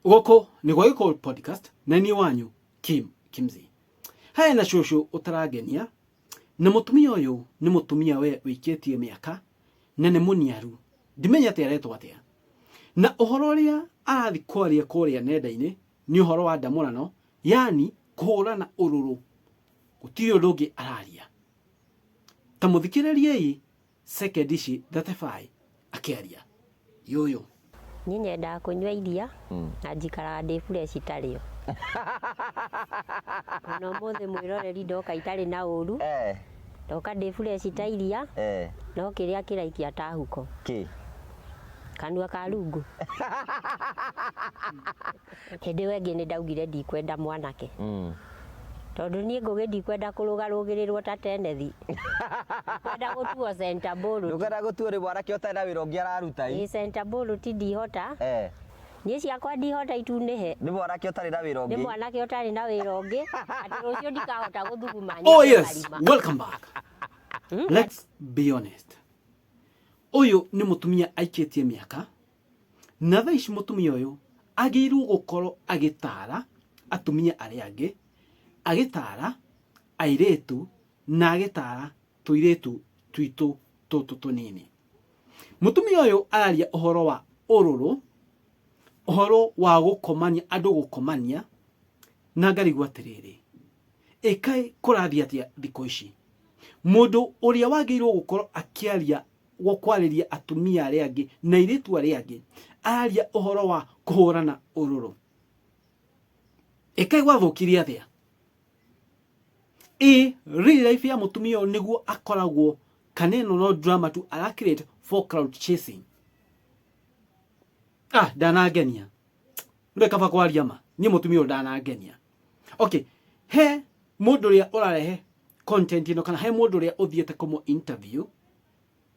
Gũkũ nĩ gwa Gĩkũyũ Podcast na niĩ wanyu Kim Kimzi. Haya na cũcũ ũtarangenia na mũtumia ũyũ nĩ mũtumia we wĩikĩtie mĩaka na nĩ mũniaru ndimenyete aretwo atĩa na ũhoro ũrĩa arathi kwaria kũrĩa nenda-inĩ nĩ ũhoro wa ndamũrano yani kũhũrana ũrũrũ gũtirĩ ũndũ ũngĩ araria ta mũthikĩrĩriei sekendi ici 35 akĩaria yũyũ. Niĩ nyendaga kũnyua iria na njikaraga ndĩ fresh tarĩo. Ona ũmũthĩ mwĩroreri ndoka itarĩ na ũru, ndoka ndĩ fresh ta iria, no kĩrĩa kĩraikia ta huko. Kĩ? Kanua ka rungu. Hĩndĩ ĩyo ĩngĩ nĩ ndaugire ndikwenda mwanake. Tondũ niĩ Ngũgĩ ndikwenda kũrũgarũgĩrĩrwo ta tenethi. Ndikwenda gũtuo center ball. Ndũkwenda gũtuo nĩ mwanake ũtarĩ na wĩra ũngĩ araruta ĩ? Ĩ center ball ti ndihota. Niĩ ciakwa ndihota itunĩhe. Nĩ mwanake ũtarĩ na wĩra Nĩ ũngĩ. mwanake ũtarĩ na wĩra ũngĩ, atĩ rũciũ ndikahota gũthuguma Oh nyone yes, marima. welcome back. Let's be honest. Ũyũ nĩ mũtumia aikĩtie mĩaka Na thaa ici mũtumia ũyũ agĩrĩirwo gũkorwo agĩtara atumia arĩa angĩ, agĩtara airĩtu na agĩtara tũirĩtu twitũ tũtũ tũnini. Mũtumia ũyũ araria ũhoro wa ũrũrũ, ũhoro wa gũkomania, andũ gũkomania, na ngarigwo atĩrĩrĩ, ĩ kaĩ kũrathiĩ atĩa thikũ ici? Mũndũ ũrĩa wagĩrĩirwo gũkorwo akĩaria kwarĩria atumia arĩa angĩ na airĩtu arĩa angĩ araria ũhoro wa kũhũrana ũrũrũ. Ĩkaĩ gwathũkire atĩa? Ĩ real life ya mũtumia ũyũ nĩguo akoragwo kana ĩno no drama tu ara create for crowd chasing. Ah, ndanangenia. Nĩ kaba kwaria ma. Niĩ mũtumia ũyũ ndanangenia. Okay, he mũndũ ũrĩa ũrarehe content ĩno kana he mũndũ ũrĩa ũthiĩte kũmũ interview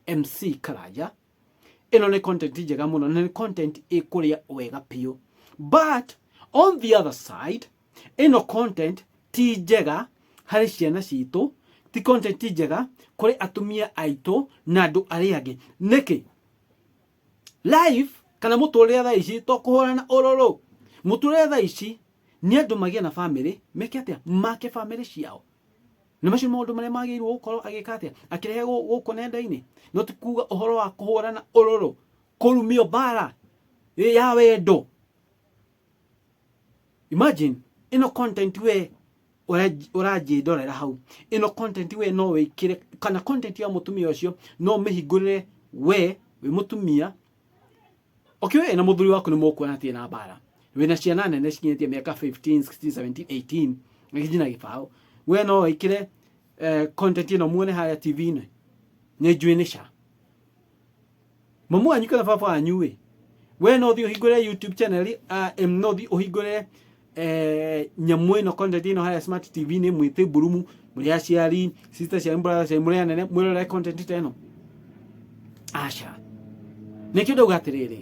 MC Karanja ĩno nĩ content njega mũno na nĩ content ĩkũrĩa wega biũ but on the other side ĩno content ti njega harĩ ciana citũ ti content njega kũrĩ atumia aitũ na andũ arĩa angĩ nĩkĩ life kana mũtũrĩre thaa ici to kũhũrana ũrũrũ mũtũrĩre thaa ici nĩ andũ magĩe na famĩlĩ meke atĩa make famĩlĩ ciao na macio nĩ maũndũ marĩa magĩrĩirwo gũkorwo agĩka atĩa akĩrehe gũkũ nenda-inĩ no ti kuga ũhoro wa kũhũrana ũrũrũ kũrumio mbara ya wendo imagine ĩno content we ũranjĩndorera hau ĩno content we no wĩkĩre kana content ya mũtumia ũcio no ũmĩhingũrĩre we wĩ mũtumia okay we na mũthuri waku nĩ mũkuona hatirĩ na mbara wĩna ciana nene cikinyĩtie mĩaka 15 16 17 18 nginya gĩbaũ we no wĩkĩre content ĩno muone harĩa TV-inĩ nĩ njũĩ nĩ ca mamu wanyu kana baba wanyu ĩ we no ũthiĩ ũhingũre YouTube channel no ũthiĩ ũhingũre nyamũ ĩno content ĩno harĩa smart TV nĩ mwĩtĩ mburumu mũrĩ aciari sister cianyu brother cianyu mũrĩ anene mwĩrore content ta ĩno aca nĩkĩo ndauga atĩrĩrĩ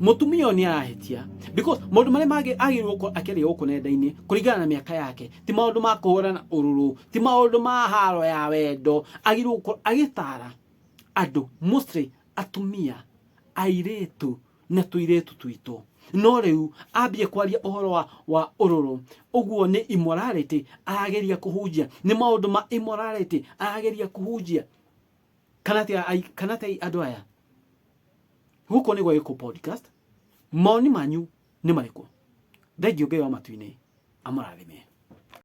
mũtumia ũyũ nĩ arahĩtia because maũndũ marĩa mangĩ agĩrĩirwo gũkorwo akĩaria gũkũ nenda-inĩ kũringana na mĩaka yake ti maũndũ ma kũhũrana ũrũrũ ti maũndũ ma haro ya wendo agĩrĩirwo gũkorwo agĩtara andũ mostly atumia airĩtu na tũirĩtu twitũ no rĩu ambie kwaria ũhoro wa ũrũrũ ũguo nĩ immorality arageria kũhunjia nĩ maũndũ ma immorality arageria kũhunjia kana atĩa kana atĩa andũ aya gũkũ nĩ gwa Gĩkũ Podcast maoni manyu nĩ marĩkũ thengiũ Ngai wa matu-inĩ amũrathime.